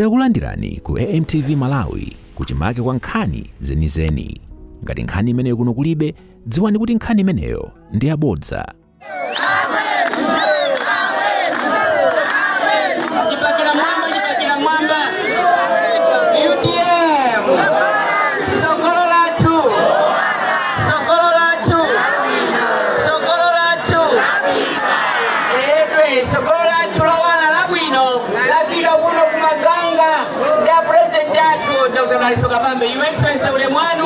Takulandirani ku AMTV Malawi, kuchimake kwa nkhani zenizeni. Ngati nkhani imeneyo kuno kulibe, dziwani kuti nkhani imeneyo ndi yabodza. Chipakira mwamba, chipakira mwamba. UTM. Sogolo lathu. Sogolo lathu. Sogolo lathu. Edwe, sogolo lathu lowala labwino lafika kuno kumaganga ndi a president athu Dr. Dalitso Kabambe. Your Excellency, ulemu wanu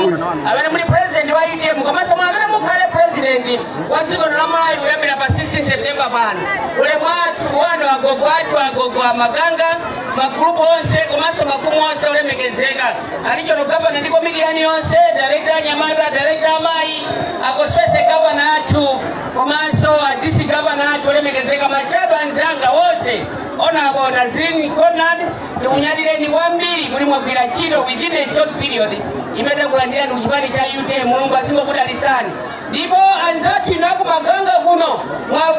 amene muli president wa UTM komanso mwa amene mukhale president wa dziko la Malawi kuyambira pa 16 September pano. Ulemu wathu wanu, agogo athu, agogo amaganga, magrupu onse komanso mafumu onse olemekezeka, a regional governor ndi komiti yanu yonse, director anyamata, director amayi, akoswese governor athu komanso a district governor athu olemekezeka, ma shadow anzanga wonse, Honorable Nazrin Conrad, ndikunyadireni kwambiri kuti mwagwira ntchito within a short period imene takulandirani kuchipani cha UTM. Mulungu azingokudalisani. Ndipo anzathu inu akumaganga kuno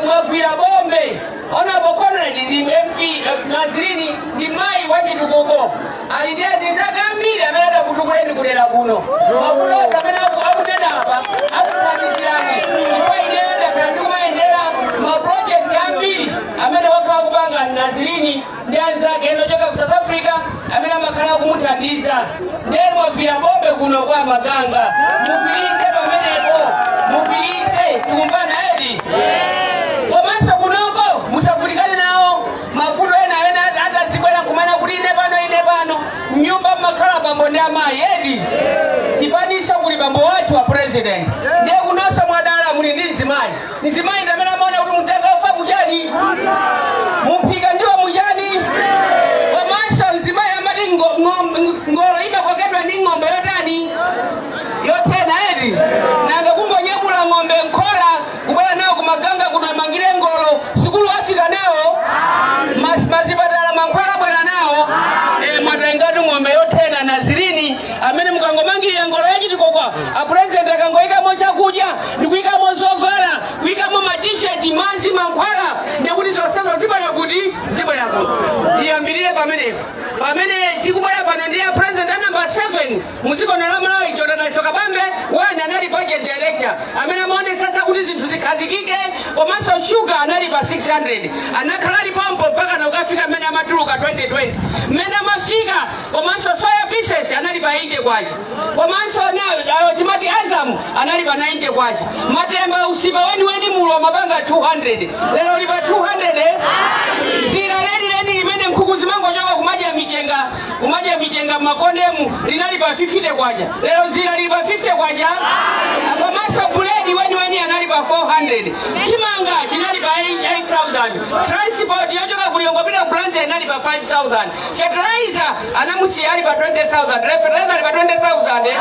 mwagwira bombe. Honorable Conrad ndi MP, Nazrini ndi mayi wa chitukuko, ali ndi azinzake ambiri amene adakutukuleni kudera kuno. Mavuto onse amene akunena apa akuthandizirani, chifukwa ine ndakhala ndikumayendera maproject ambiri amene wakhala kupanga Nazrini ndi anzake ena ochoka ku South Africa amene amakhala kumuthandiza. Ndiye mwagwira bombe kuno kwa Maganga, mugwirise pamenepo, mugwirise. Tikumvana edi? Komanso kunoko musavutikane nawo mavuto ena ena atazibwera nkumana kuti ine pano, ine pano. Mnyumba mmakhala bambo ndi amayi edi? Chipaniso kuli bambo wathu wa president, ndiye kunonso mwadala muli ndi mzimayi. Mzimayi ndi amene amaona kuti mtenga ufa muchani, muphika ndiwo muchani. Komanso mzimayi amati ngolo imakokedwa ndi ng'ombe yotani? Yothena edi? Nanga kungonyamula ng'ombe nkhola kubwera nawo kumaganga kuno amangire ngolo, sukulu afika nawo? Mazipatala mankhwala bwera nawo? Mwatengatu ng'ombe yothena, Nazirini, amene mukangomangirira ngolo yachitikokwa, apresident akangoyikamo chakudya ndikuyikamo zovala, kuyikamo matisheti, madzi, mankhwala, ndikuti zonsezo zibwera kuti? Zibwera kuno. Tiyambirire pamenepo. Pamene tikubwera pano ndi a president a number 7 mudziko la Malawi, Dr. Dalitso Kabambe. One anali budget director amene amaonesesa kuti zinthu zikhazikike. Komanso shuga anali pa 600, anakhala alipompo mpaka na ukafika mmene amatuluka 2020 mmene amafika. Komanso soya pieces anali pa 80 kwacha, komanso na timati Azam anali pa 90 kwacha. Matemba, usipa weniweni mulo amapanga 200, lero li pa 200, eh? Zira lenileni limene nkhuku zimangochoka kumadya michenga, kumadya michenga m'makondemu, linali pa 50 kwacha, lero zira lili pa 50 kwacha? Komanso buledi weniweni anali pa 400, chimanga chinali pa 8000, transport yochoka ku Lilongwe kupita ku Blantyre inali pa 5000, fertilizer anamusiya ali pa 20,000, lero fertilizer ali pa 20,000, eh?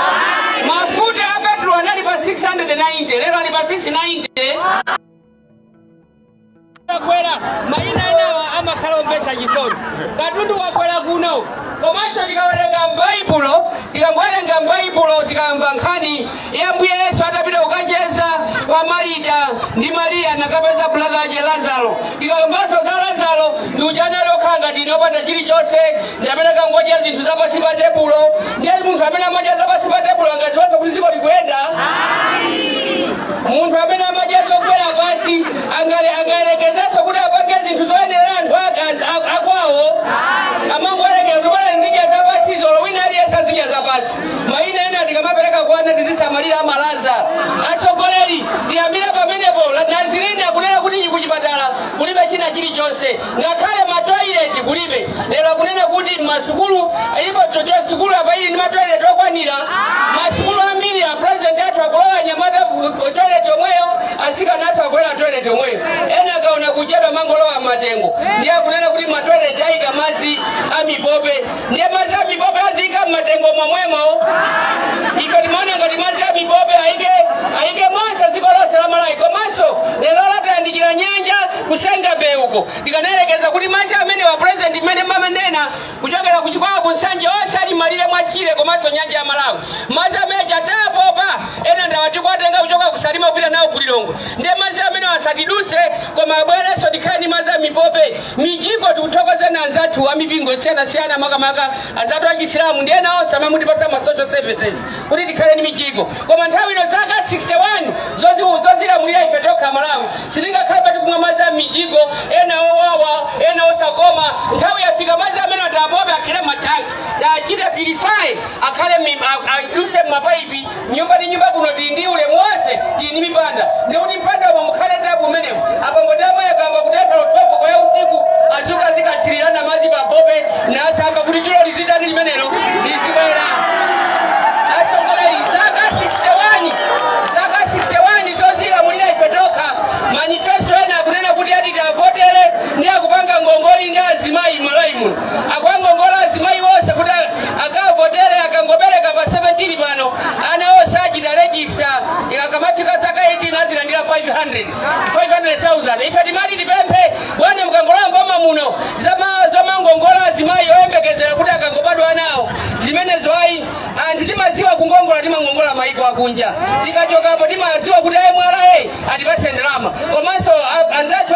Mafuta a petrol anali pa 690, lero ali pa 690. Wakwera, mayina enawa amakhala omvetsa chisoni. Katundu wakwera kuno. Komanso tikawerenga m'Baibulo, tikangowerenga m'Baibulo, tikamva nkhani ya Mbuye Yesu atapita kukacheza kwa Marita ndi Mariya, nakapeza brother ache Lazaro. Tikamvanso za Lazaro, ndi uja anali okhala ngati ine, opanda chilichonse, ndi amene akangodya zinthu zapasi pa tebulo. Ndiye munthu amene amadya zapasi pa tebulo angaziwanso kuti dziko likuyenda? Munthu amene amadya zogwera pasi angayerekezenso kuti apange zinthu zoyenera anthu akwawo? Amangoyerekeza kuti bwana, ndidya zapasizo, wina aliyense azidya zapasi. Mayina ena tikamapereka kwana tizisamalira amalaza. Atsogoleri, tiyambire pamenepo. Nazirini akunena kuti kuchipatala kulibe china chilichonse, ngakhale matoilet kulibe. Lero akunena kuti masukulu ilipo chocho. Sukulu apa ili ndi matoilet okwanira? Masukulu ambiri a president athu akulowa anyamata toilet yomweyo, asikana athu akulowa toilet yomweyo, ena akaona kuchedwa mangolowa matengo. Ndiye akunena kuti matoilet ayika madzi amipope. Ndiye madzi amipope aziyika mmatengo momwemo? Ife timaona ngati madzi amipope ayike monse dziko lonse la Malawi. Komanso lero latayandikira nyanja. Ku Senga Bay uko. Tikanayerekeza kuti madzi amene wa president mmene mamanena kuchokera ku Chikwawa, ku Nsanje, onse ali malire mwa Chile komanso nyanja ya Malawi, madzi amene chatapopa ena ndawatikuatenga kuchoka ku Salima kupita nawo ku Lilongwe. Ndiye madzi amene asatiduse, koma abwerenso tikhale ndi madzi a mipope, mijigo. Tikuthokozeni anzathu a mipingo isiyanasiyana, makamaka anzathu achisilamu ndi ena onse amene mutipatsa ma social services kuti tikhale ndi mijigo. Koma nthawi ino, zaka 61 zozilamulira ife tokha Malawi, sitingakhale pati kumwa madzi a mijigo, ena owawa, ena osakoma. Nthawi yafika madzi amene atapope akhale matanki, achite purify, akhale aduse mmapaipi nyumba ndi nyumba. Kuno tili ndi ulemu wonse, tili ndi mipanda, ndikuti mpanda umo mukhale tapu umenemo. Abambo ndi amayi akamba kutentha 12 kwa usiku, azuka zikathirirana madzi papope nasamba kuti tulo lizitani limenelo lizibwera. Asogoleri, zaka 61, zaka 61 zozilamulira ife tokha. Manifesto ena akunena kuti ati tavotere ndi akupanga ngongoli ndi azimayi Malawi muno, akuangongola azimayi onse kuti akavotere. Akangobereka pa 17 pano, ana onse achita register, akamafika zaka 18 azilandira 500 500,000. Ife timati tipemphe, bwana, mukangolowa mboma muno, zomangongola azimayi oyembekezera kuti akangobadwa nawo, zimenezo ayi. Anthu timadziwa kungongola, timangongola maiko akunja. Tikachokapo timadziwa kuti ayi, mwala atipatse ndalama, komanso anzathu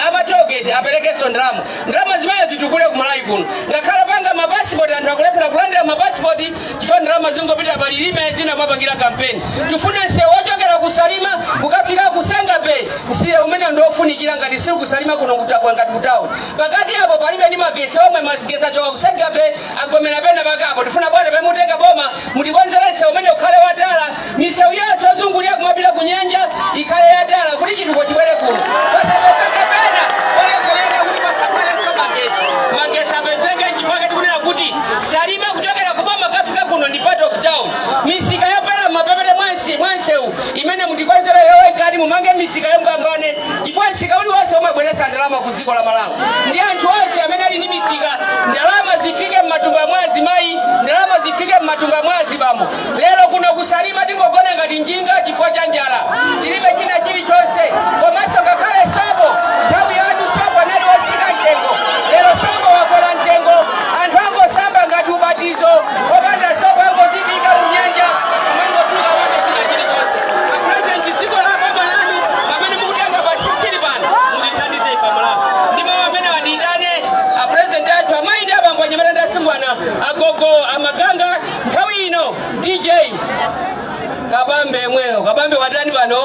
ama tollgate aperekenso ndalama. Ndalama zimene zitukule ku Malawi kuno. Ngakhale panga mapasipoti, anthu akulephera kulandira mapasipoti chifukwa ndalama zingopita palilime, zina mapangira kampeni. Tifuna msewu wochokera ku Salima kukafika ku Senga Bay. Msewu umene ndiofunikira ngati sili kusalima kuno kutakwa ngati kutauni. Pakati apo palibe ndi magesi omwe, magesi achoka ku Senga Bay, agomera pena pakapo. Tifuna, bwana, pemutenga boma, mutikonzere msewu umene ukhale watala. Misewu yonse ozungulira kumapita ku nyanja ikhale yatala kuti chitukuko chibwere kuno. Pasapezeke pena olekeleka kuti pasakhalenso magesi, magesi apezeke. Chifukwa tikunena kuti Salima kuchokera kuboma kafika kuno ndi part of town. Misika yopera mapepete mwa msewu imene mutikonzere yowe kati mumange misika yombambane, chifukwa msika uliwonse umabweretsa ndalama ku dziko la Malawi. Ndi anthu onse amene ali ndi misika, ndalama zifike m'matumba mwa azimayi, ndalama zifike m'matumba mwa azibambo. Lero kuno kusalima tingogona ngati njinga chifukwa cha njala, tilibe china chilichonse. Komanso ngakhale sopo, nthawi yanu sopo anali wotsika mtengo, lero sopo wakwera mtengo. Anthu angosamba ngati ubatizo opanda sopo, angozipika mu nyanja, amangotuluka wonde china chilichonse. President, dziko la boma lanu pamene mukutenga pa 16 pano, mutithandize ife Malawi. Ndi mawu amene adiyitane a president athu, amayi ndi abambo, anyamata ndi asungwana, agogo amaganga. Nthawi ino DJ Kabambe mweyo, Kabambe watani pano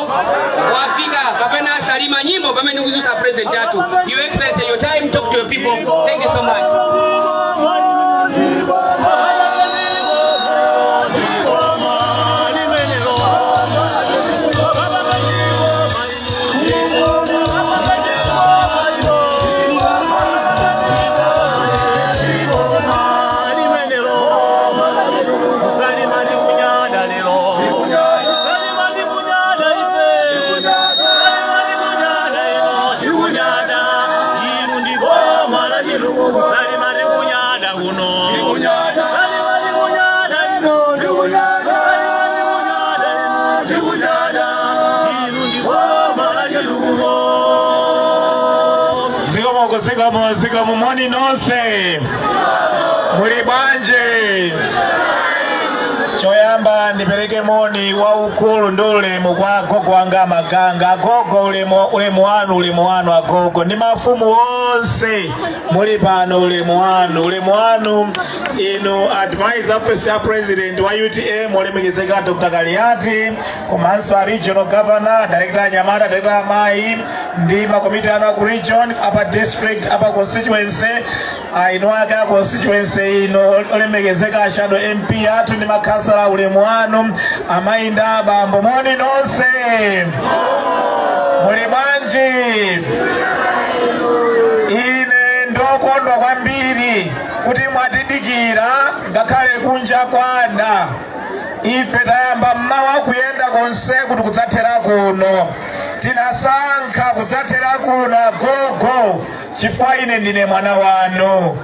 wafika kapena asalima nyimbo pamene kuzusa president athu. Your Excellency, your time, talk to your people. Thank you so much. Zikomo, zikomo, zikomo. Moni nonse, muli bwanji? Choyamba ndipereke moni waukulu ndi ulemu kwa agogo anga amaganga. Agogo, ulemu, ulemu wanu, ulemu wanu agogo, ndi mafumu onse muli pano, ulemu wanu, ulemu wanu. Inu advisor, office ya president wa UTM, olemekezeka Dr. Kaliati, komanso a regional governor, director anyamata, director amayi, ndi makomiti anu aku region, apa district, apa constituency, aino ake a constituency ino, olemekezeka a shadow MP athu ndi makhansala, ulemu wanu. Amayi ndi abambo, moni nonse, muli bwanji? Ine ndokondwa kwambiri kuti mwatidikira ngakhale kunja kwanda. Ife tayamba mmawa kuyenda konse kuti kudzathera kuno. Tinasankha kudzathera kuno, agogo, chifukwa ine ndine mwana wanu.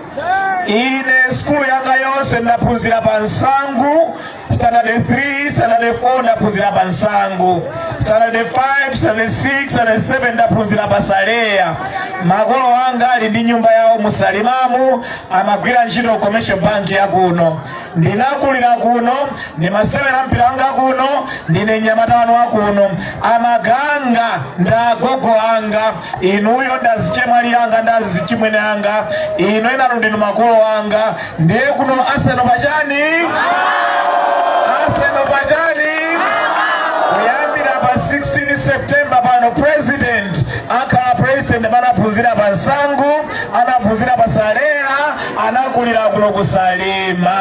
Ine sukulu yanga yonse ndaphunzira pa Nsangu. Standard 3, standard 4 ndaphunzira pa Nsangu. Standard 5, standard 6, standard 7 ndaphunzira pa Saleya. Makolo anga ali ndi nyumba yawo mu Salimamu, amagwira ntchito ku Commercial Bank ya kuno. Ndinakulira kuno, ndimasewera mpira wanga kuno, ndine mnyamata wanu wa kuno. Amaganga ndi agogo anga, inuyo ndi azichemwali anga ndi azichimwene anga, inu enanu ndinu makolo anga. Ndiye kuno Arsenal pachani? Arsenal pachani? Kuyambira pa 16 September pano president akhala president amene anaphunzira pa Nsangu, anaphunzira pa Saleya, anakulira kuno ku Salima.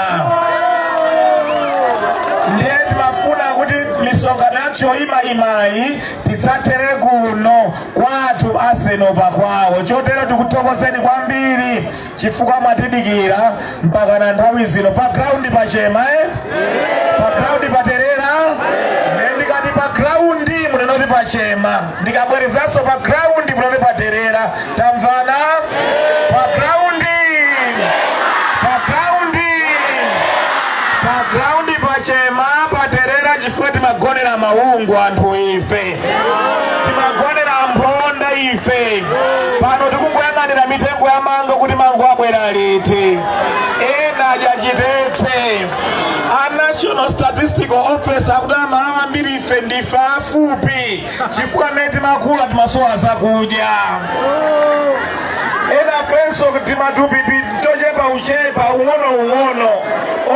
Ndiye timafuna kuti misonkhano yathu yoyimayimayi tidzathere kuno kwathu, Arsenal pakwawo. Chotero tikuthokozeni kwambiri chifukwa mwatidikira mpaka na nthawi zino. Pa ground pachema, eh? Pa ground paterera. Ndiye ndikati pa ground munenoti pachema, ndikabwerezanso pa ground munenoti paterera. Tamvana? Pa ground, pa ground, pa ground pachema, paterera, chifukwa timagonera maungu anthu ife, timagonera mphonda ife. Pano tikungoyang'anira mitengo ya mango kuti mango abwera liti. Ena achachitetse a National Statistical Office akuti Amalawi ambiri ife ndife afupi chifukwa mmene timakula timasowa zakudya. Ena penso timatupi tochepa, uchepa ung'ono ung'ono,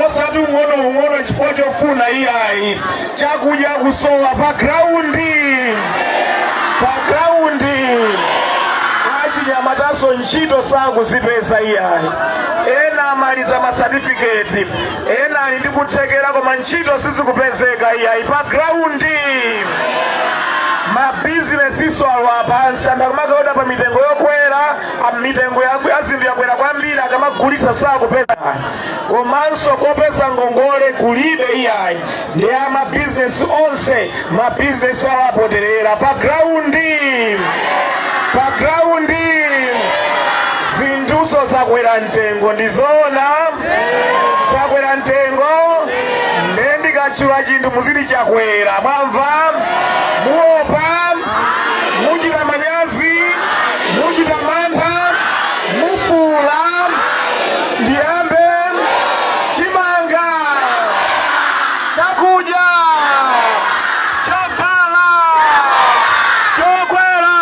osati ung'ono ung'ono chifukwa chofuna iyayi, chakudya kusowa. Pa ground, pa ground achinyamataso ntchito sakuzipeza iyayi. Ena amaliza masatifiketi, ena ali ndi kuthekera koma ntchito sizikupezeka iyayi. Pa ground mabizinesiso alowa pansi, anthu akumakaoda pa mitengo yokwera, mitengo ya zinthu yakwera kwambiri, akamagulisa sakupeza, komanso kopeza ngongole kulibe iyayi. Ndi amabizinesi onse mabizinesi awo apoterera. Pa ground, pa ground zinthuso zakwera mtengo, ndizoona zakwera mtengo. Nde ndikatchula chinthu muziti chakwera, mwamva? Muopa? Muchita manyazi? Muchita mantha? Mufula? Ndiyambe. Chimanga, chakudya, chovala, chokwera,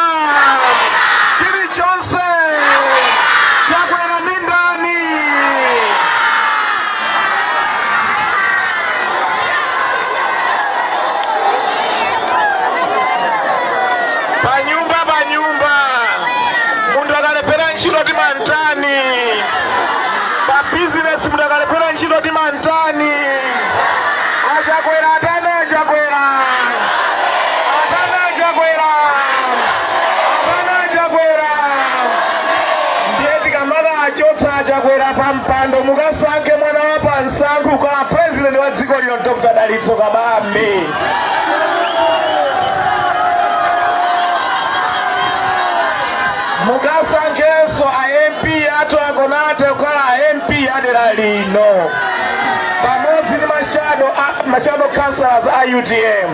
chilichonse chakwera ndi ndani? Panyumba, panyumba munthu akalephera ntchito timantani? Pa bizinesi munthu akalephera ntchito timantani? Achakwera atani? Achakwera atani? Achakwera atani? Achakwera. Ndiye tikamala achotsa Achakwera pa mpando, mukasankhe mwana wa pansankho kukhala president wa dziko lino, Dr Dalitso Kabambe. Mukasankhenso a MP athu akonate kukhala a MP adera lino pamodzi ndi ma shadow councillors a UTM.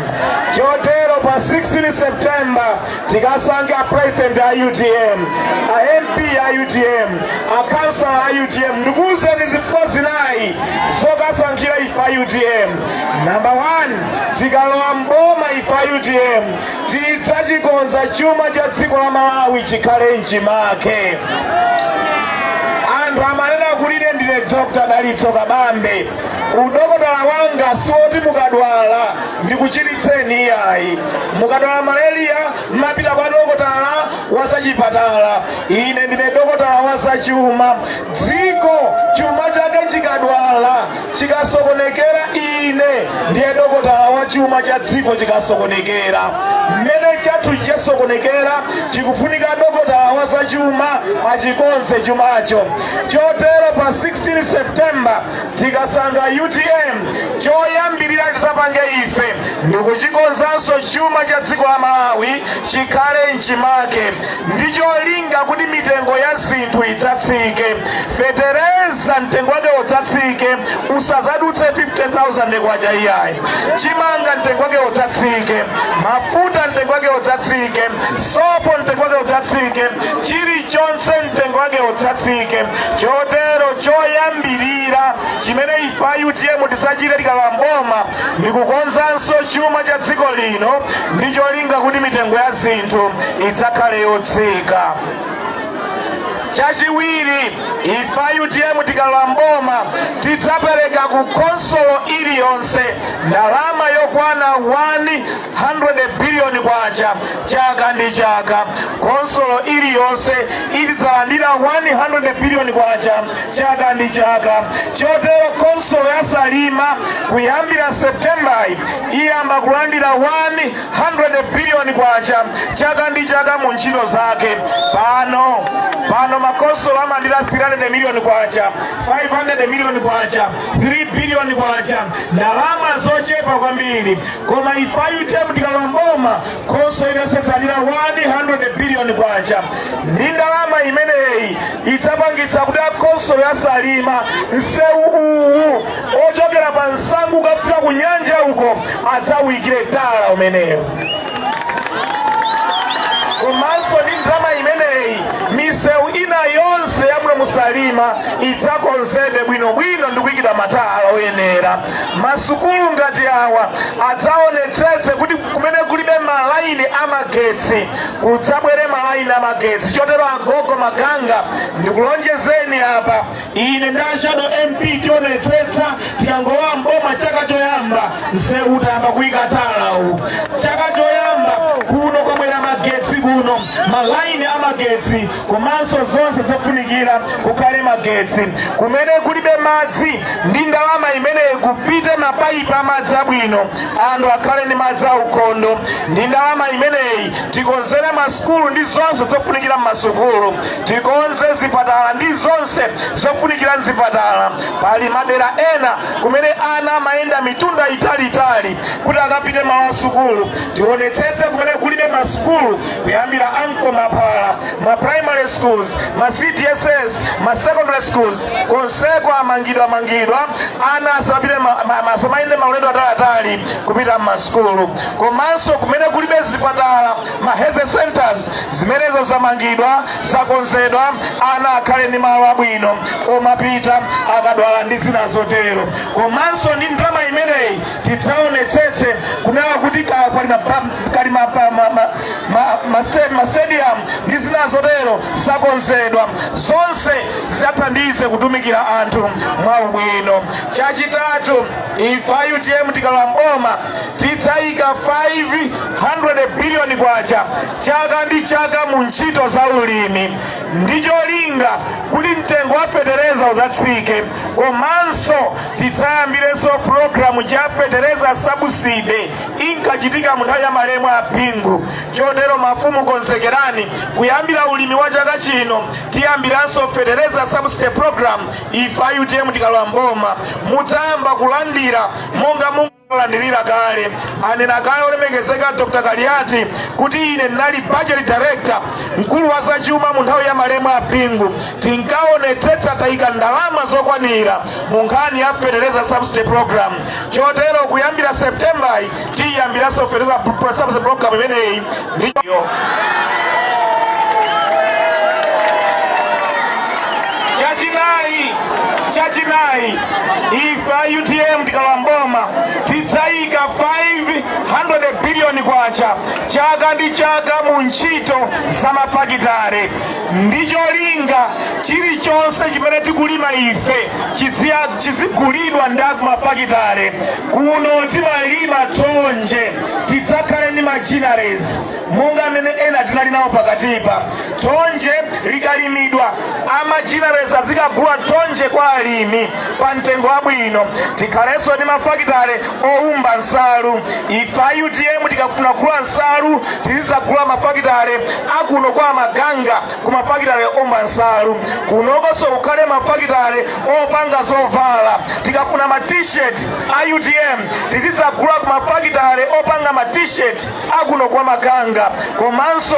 Chotero pa 16 September tikasankhe a president a UTM, a MP a UTM, a councillor a UTM. Ndikuwuzeni zifukwa zinayi zokasankhira ife a UTM. Number 1, tikalowa mboma ife a UTM tidzachikonza chuma cha dziko la Malawi chikhale mchimake. Anthu amanena kuti ine ndine Dr Dalitso Kabambe, udokotala wanga siwoti mukadwala ndikuchiritseni iyayi. Mukadwala malaria mmapita kwa dokotala wa zachipatala. Ine ndine dokotala wa zachuma. Dziko chuma chake chikadwala, chikasokonekera, ine ndiye dokotala wa chuma cha dziko chikasokonekera. Mmene chathu chasokonekera chikufunika dokotala wa zachuma achikonze chumacho. Chotero pa 16 September tikasankha UTM, choyambirira tisapange ife ndikuchikonzanso chuma cha dziko la Malawi chikhale mchimake, ndi cholinga kuti mitengo ya zinthu idzatsike, fetereza mtengo wake udzatsike. wake usazadutse 50,000 kwacha iyayi. Chimanga mtengo wake udzatsike, mafuta mtengo wake udzatsike, sopo mtengo wake udzatsike, chilichonse mtengo wake udzatsike. Chotero choyambirira chimene ife a UTM tidzachite tikalowa mboma ndi kukonzanso chuma cha dziko lino ndi cholinga kuti mitengo ya zinthu idzakhale yotsika. Chachiwiri, ife a UTM tikalowa mboma tidzapereka ku khonsolo iliyonse ndalama yokwana 100 biliyoni kwacha chaka ndi chaka. Khonsolo iliyonse idzalandira 100 biliyoni kwacha chaka ndi chaka. Chotero khonsolo ya Salima kuyambira Septembayi iyamba kulandira 100 biliyoni kwacha chaka ndi chaka mu ntchito zake. Pano makonsolo amalandira 300 miliyoni kwacha, 500 miliyoni kwacha, 3 biliyoni kwacha, ndalama zochepa kwambiri. Koma ife a UTM tikalowa mboma, khonsolo iliyonse idzalandira 100 biliyoni kwacha. Ndi ndalama imeneyi idzapangitsa kuti akhonsolo ya Salima msewu uwu ochokera pa Nsangu kukafika ku nyanja uko adzawikire tala umeneyo. Komanso ndi ndalama imeneyi misewu ina yonse ya muno mu Salima idzakonzedwe bwinobwino ndi kuyikidwa matala oyenera. Masukulu ngati awa adzaonetsetse kuti kumene kulibe malaini amagetsi kudzabwere malaini amagetsi. Chotero agogo Maganga, ndikulonjezeni apa, ine ndi a shadow MP tionetsetsa tikangolowa mboma chaka choyamba msewu tayamba kuyika tala uwu. Chaka choyamba kuno kwabwera magetsi kuno, malaini amagetsi komanso zonse zofunikira kukhale magetsi. Kumene kulibe madzi, ndi ndalama imeneyi kupite mapayipi amadzi abwino, anthu akhale ndi madzi aukhondo. Ndi ndalama imeneyi tikonzere masukulu ndi zonse zofunikira m'masukulu, tikonze zipatala ndi zonse zofunikira mzipatala. Pali madera ena kumene ana amayenda mitunda italiitali kuti akapite malo asukulu. Tionetsetse kumene kulibe masukulu, kuyambira ankomaphala, ma primary schools, ma CDSS, ma secondary schools, konseko amangidwa, ana asapite asamayende maulendo ataliatali kupita mmasukulu. Komanso kumene kulibe zipatala, ma health centers, zimenezo zamangidwa, zakonzedwa, ana akhale ndi malo abwino omapita akadwala ndi zina zotero. Komanso ndi ndalama imeneyi tidzaonetsetse kunena kuti pali kali ma stadium ndi zina zotero zakonzedwa, zonse zidzathandize kutumikira anthu mwaubwino. Chachitatu, ife a UTM tikalowa mboma tidzayika 500 biliyoni kwacha chaka ndi chaka mu ntchito za ulimi ndi cholinga kuti mtengo wa fetereza udzatsike. Komanso tidzayambirenso pulogalamu ya fetereza subsidy inkachitika mu nthawi ya malemu a Bingu. Chotero mafumu, konzekerani, kuyambira ulimi wa chaka chino tiyambiranso fetereza subsidy program. Ife a UTM tikalowa mboma mudzayamba kulandira monga mungalandirira kale. Anena kale olemekezeka Dr Kaliati kuti ine ndinali budget director, mkulu wa zachuma mu nthawi ya malemu a Bingu. Tinkaonetsetsa tayika ndalama zokwanira mu nkhani ya fetereza subsidy program. Chotero kuyambira September tiyambiranso fetereza subsidy program imeneyi. Ndiyo chachinayi, ife a UTM tikalowa mboma tidzayika 500 biliyoni kwacha chaka ndi chaka mu ntchito za mafakitare ndi cholinga chilichonse chimene tikulima ife chizigulidwa ndi mafakitare. Kuno timalima thonje, tidzakhale ndi ma ginneries monga amene ena tinali nawo pakatipa. Thonje likalimidwa, ama ginneries azikagula thonje kwa alimi pa mtengo wabwino. Tikhalenso ndi mafakitare owumba nsalu. Ife a UTM tikafuna kugula nsalu, tizidzagula mafakitale akuno kwa Maganga, ku mafakitale omba nsalu. Kunokonso kukhale mafakitale opanga zovala. Tikafuna ma T-shirt a UTM, tizidzagula ku mafakitale opanga ma T-shirt akuno kwa Maganga. Komanso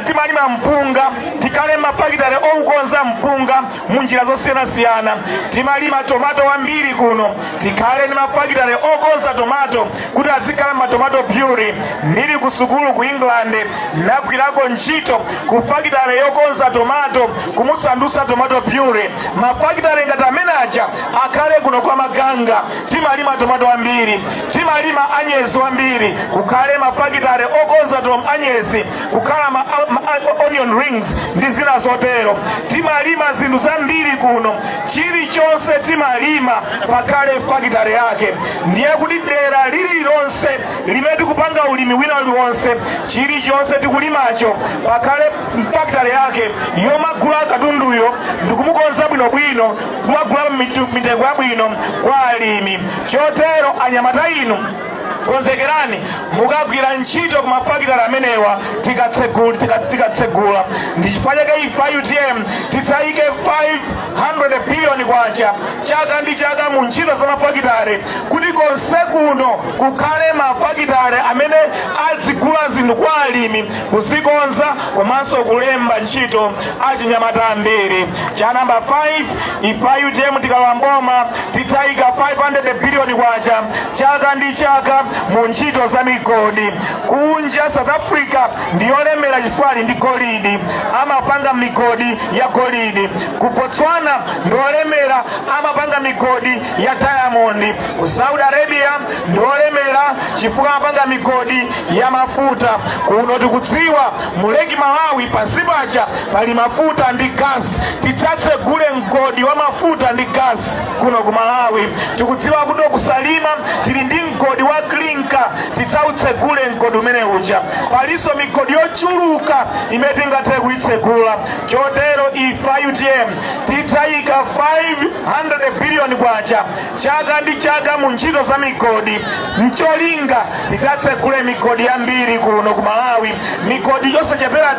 timalima mpunga, tikhale mafakitale oukonza mpunga munjira zosiyanasiyana. Timalima tomato wambiri kuno, tikhale ndi mafakitale okonza tomato kuti azikhala matomato puree. Ndili ku sukulu ku England, nagwirako ntchito ku fakitale yokonza tomato kumusandutsa tomato puree. Mafakitale ngati amene aja akhale kuno kwa Maganga. Timalima tomato ambiri, timalima anyezi wambiri, kukhale mafakitale okonza anyezi, kukhala ma onion rings ndi zina zotero. Timalima zinthu zambiri kuno, chilichonse timalima pakhale fakitale yake. Ndiye kuti dera lililonse limene tikupanga ulimi wina uliwonse, chilichonse tikulimacho pakhale fakitale yake yomagula katunduyo ndikumukonza bwinobwino, kumagula mitengo yabwino kwa alimi. Chotero anyamata inu, konzekerani, mukagwira ntchito ku mafakitale amenewa tikatsegula. Tikatsegula, ndi chifukwa chake ife a UTM tidzayike 500 billion kwacha chaka ndi chaka mu ntchito za mafakitale, kuti konse kuno kukhale mafakitale amene adzigula zinthu kwa alimi, kuzikonza komanso kulemba ntchito achinyamata ambiri. Cha namba 5, ife a UTM tikalowa mboma, tidzayika 500 billion kwacha chaka ndi chaka mu ntchito za migodi. Kunja South Africa ndiyolemera chifukwa ali ndi golidi, amapanga migodi ya golidi. Ku Botswana ndiolemera, amapanga migodi ya diamond. Ku Saudi Arabia ndiolemera chifukwa amapanga migodi ya mafuta. Kuno tikudziwa mu Lake Malawi pansi paja pali mafuta ndi gas, tidzatsegule mgodi wa mafuta ndi gas kuno ku Malawi. Tikudziwa kuti ku Salima tili ndi mgodi wa clinker, tidzautsegule mgodi umene uja. Palinso migodi yochuluka imene tingathe kuyitsegula. Chotero ife a UTM tidzayika 500 billion kwacha chaka ndi chaka mu ntchito za migodi, mcholinga tidzatsegule migodi yambiri kuno ku Malawi, migodi yosachepera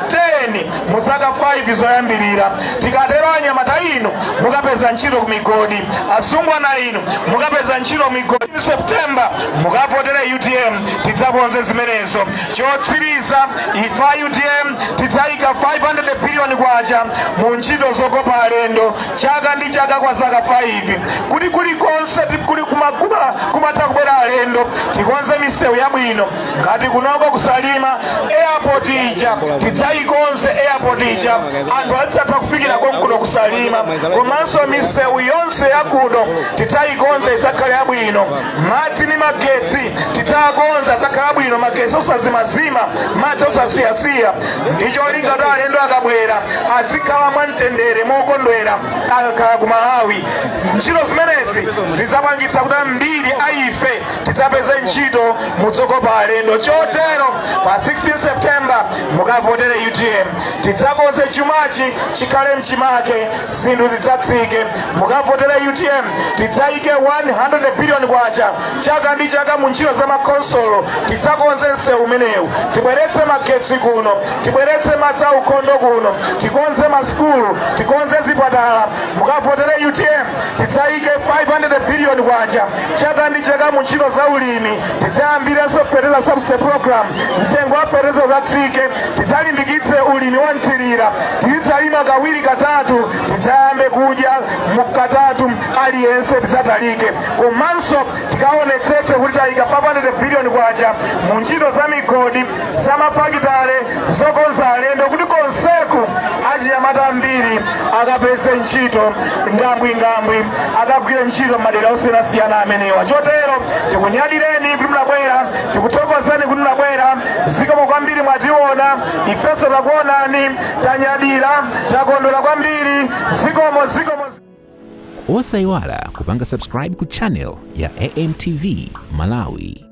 10 mu zaka 5 zoyambirira. Tikatero anyamata inu mukapeza ntchito ku migodi, asungwana inu mukapeza ntchito ku migodi. September mukavotere UTM, tidzakonze zimenezo. Chotsiriza, ife a UTM tidzayika 500 billion kwacha mu ntchito zokopa alendo chaka ndi chaka kwa zaka 5, kuti kulikonse kuli kumatha kubwera alendo, tikonze misewu yabwino. Ngati kunoko kuSalima airport ija, tidzayikonze airport ija, anthu adzatha kufikira konkuno kuSalima. Komanso misewu yonse yakuno tidzayikonze, idzakhale yabwino. Madzi ndi magetsi tidzakonza, adzakhala bwino, magetsi osazimazima, madzi osasiyasiya, ndi cholinga kuti alendo akabwera azikhala mwamtendere, mokondwera akakhala ku Malawi. Ntchito zimenezi zidzapangitsa kuti ambiri a ife tidzapeze ntchito mudzokopa alendo. Chotero pa 16 September mukavotere UTM, tidzakonze chumachi chikhale mchimake, zinthu zidzatsike. Mukavotere UTM, tidzayike 100 billion kwacha chaka ndi chaka mu ntchito za makonsolo, tidzakonze msewu umenewu, tibweretse magetsi kuno, tibweretse madzi aukhondo kuno, tikonze masukulu, tikonze zipatala. Mukavotere UTM, tidzayike 500 billion kwacha chaka ndi chaka mu ntchito za ulimi, tidzayambirenso fertilizer subsidy program, mtengo wa fertilizer uzatsike, tidzalimbikitse ulimi wa mthirira, tizidzalima kawiri katatu, tidzayambe kudya katatu aliyense, tidzatalike. Komanso tikaonetsetse kuti tayika 500 billion kwacha mu ntchito za migodi, za mafakitale, zokonza alendo, kuti konseku achinyamata ambiri akapeze ntchito ngambwingambwi, akagwire ntchito madera osiyanasiyana amenewa. Chotero tikunyadireni kuti munabwera, tikuthokozeni kuti munabwera. Zikomo kwambiri, mwationa, ifenso takuonani, tanyadira, takondwera kwambiri. Zikomo, zikomo. Osayiwala kupanga subscribe ku channel ya AMTV Malawi.